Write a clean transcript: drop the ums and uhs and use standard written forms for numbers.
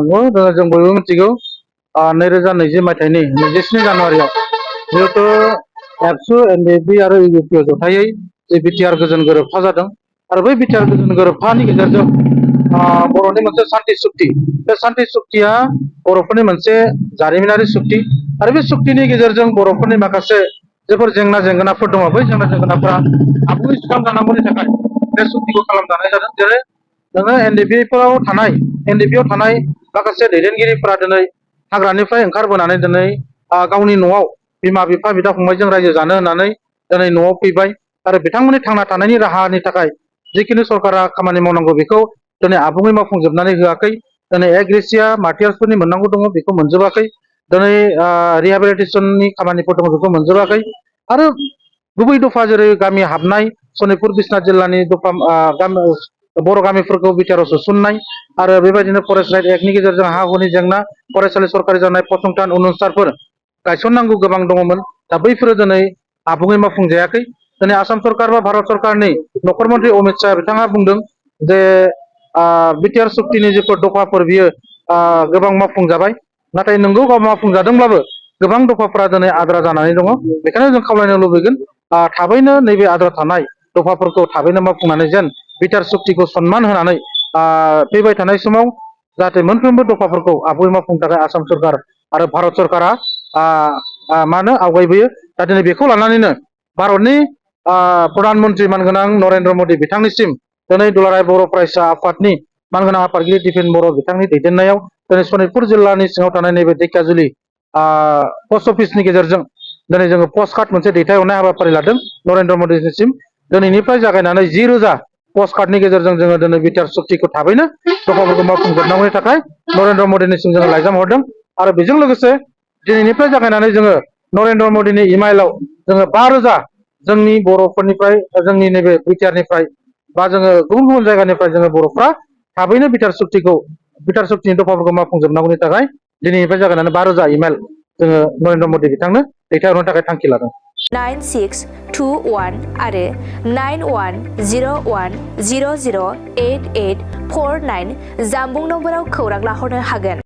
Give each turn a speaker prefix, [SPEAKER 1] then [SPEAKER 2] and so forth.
[SPEAKER 1] जों बयबो मिथिगौ 2020 मायथाइनि 27 जानुवारियाव जिहेतु एबसु एनडिएफबि आरो इउपिअ जथायै जे बिटिआर गोजोन गोरोबथा जादों आरो बै बिटिआर गोजोन गोरोबथानि गेजेरजों बर'नि मोनसे सान्थि सुक्ति बे सान्थि सुक्तिया बर'फोरनि मोनसे जारिमिनारि सुक्ति आरो बे सुक्तिनि गेजेरजों बर'फोरनि माखासे जेफोर जेंना जेंगोनाफोर दङ बै जेंना जेंगोनाफोरा आबुङै सुस्रांजानांगौनि थाखाय बे सुक्तिखौ खालामजानाय जादों। जेरै नोङो एनडिपिआव थानाय माखासे दैदेनगिरिफोरा दिनै हाग्रानिफ्राय ओंखारबोनानै दिनै गावनि न'आव बिमा बिफा बिदा फंबायजों रायजो जानो होननानै दिनै न'आव फैबाय आरो बिथांमोननि थांना थानायनि राहानि थाखाय जिखिनि सरकारा खामानि मावनांगौ बेखौ दिनै आबुङै मावफुंजोबनानै होआखै। दिनै एग्रेसिया मार्टियार्सफोरनि मोननांगौ दङ बेखौ मोनजोबाखै। दिनै रिहेबिलिटेसननि खामानिफोर दङ बेखौ मोनजोबाखै आरो गुबै दफा जेरै गामि हाबनाय सनितपुर बिश्वनाथ जिल्लानि दफा बर' गामिफोरखौ बिटिआरआव सोसननाय आरो बेबायदिनो फरेस्ट राइट एक्टनि गेजेरजों हा हुनि जेंना फरायसालि सरकारि जानाय फसंथान अनुस्थानफोर गायसननांगौ गोबां दङमोन दा बैफोरो दिनै आबुङै मावफुंजायाखै। दिनै आसाम सरकार बा भारत सरकारनि नखर मन्त्रि अमित शाह बिथाङा बुंदों जे बिटिआर सुक्तिनि जेफोर दफाफोर बियो गोबां मावफुंजाबाय नाथाय नोंगौ गाव मावफुंजादोंब्लाबो गोबां दफाफोरा दिनै आद्रा जानानै दङ। बेखायनो जों खावलायनो लुबैगोन थाबैनो नैबे आद्रा थानाय दफाफोरखौ थाबैनो मावफुंनानै जेन बिटिआर सुक्तिखौ सनमान होनानै फैबाय थानाय समाव जाहाथे मोनफ्रोमबो दफाफोरखौ आबुङै मावफुंनो थाखाय आसाम सरकार आरो भारत सरकारा आवगायबोयो। दा दिनै बेखौ लानानैनो भारतनि प्रधान मन्त्रि मानगोनां नरेन्द्र मदि बिथांनिसिम दिनै दुलाराय बर' फरायसा आफादनि मानगोनां आफादगिरि दिपेन बर' बिथांनि दैदेननायाव दिनै सनितपुर जिल्लानि सिङाव थानाय नैबे ढेकियाजुलि पस्ट अफिसनि गेजेरजों दिनै जोङो पस्ट कार्ड मोनसे दैथायहरनाय हाबाफारि लादों नरेन्द्र मदिनिसिम। दिनैनिफ्राय जागायनानै 10,000 पस्ट कार्डनि गेजेरजों जोङो दिनै बिटिआर सुक्तिखौ थाबैनो दफाफोरखौ मावफुंजोबनांगौनि थाखाय नरेन्द्र मदिनिसिम जोङो लाइजाम हरदों आरो बेजों लोगोसे दिनैनिफ्राय जागायनानै जोङो नरेन्द्र मदिनि इमाइलाव जोङो 5,000 जोंनि बर'फोरनिफ्राय जोंनि नैबे बिटिआरनिफ्राय बा जोङो गुबुन गुबुन जायगानिफ्राय जोङो बर'फ्रा थाबैनो बिटिआर सुक्तिनि दफाफोरखौ मावफुंजोबनांगौनि थाखाय दिनैनिफ्राय जागायनानै 5,000 इमेल जोङो नरेन्द्र मदि बिथांनो दैथायहरनो थाखाय थांखि लादों।
[SPEAKER 2] 9621 आरो 9101008849 जानबुं नम्बराव खौरां लाहरनो हागोन।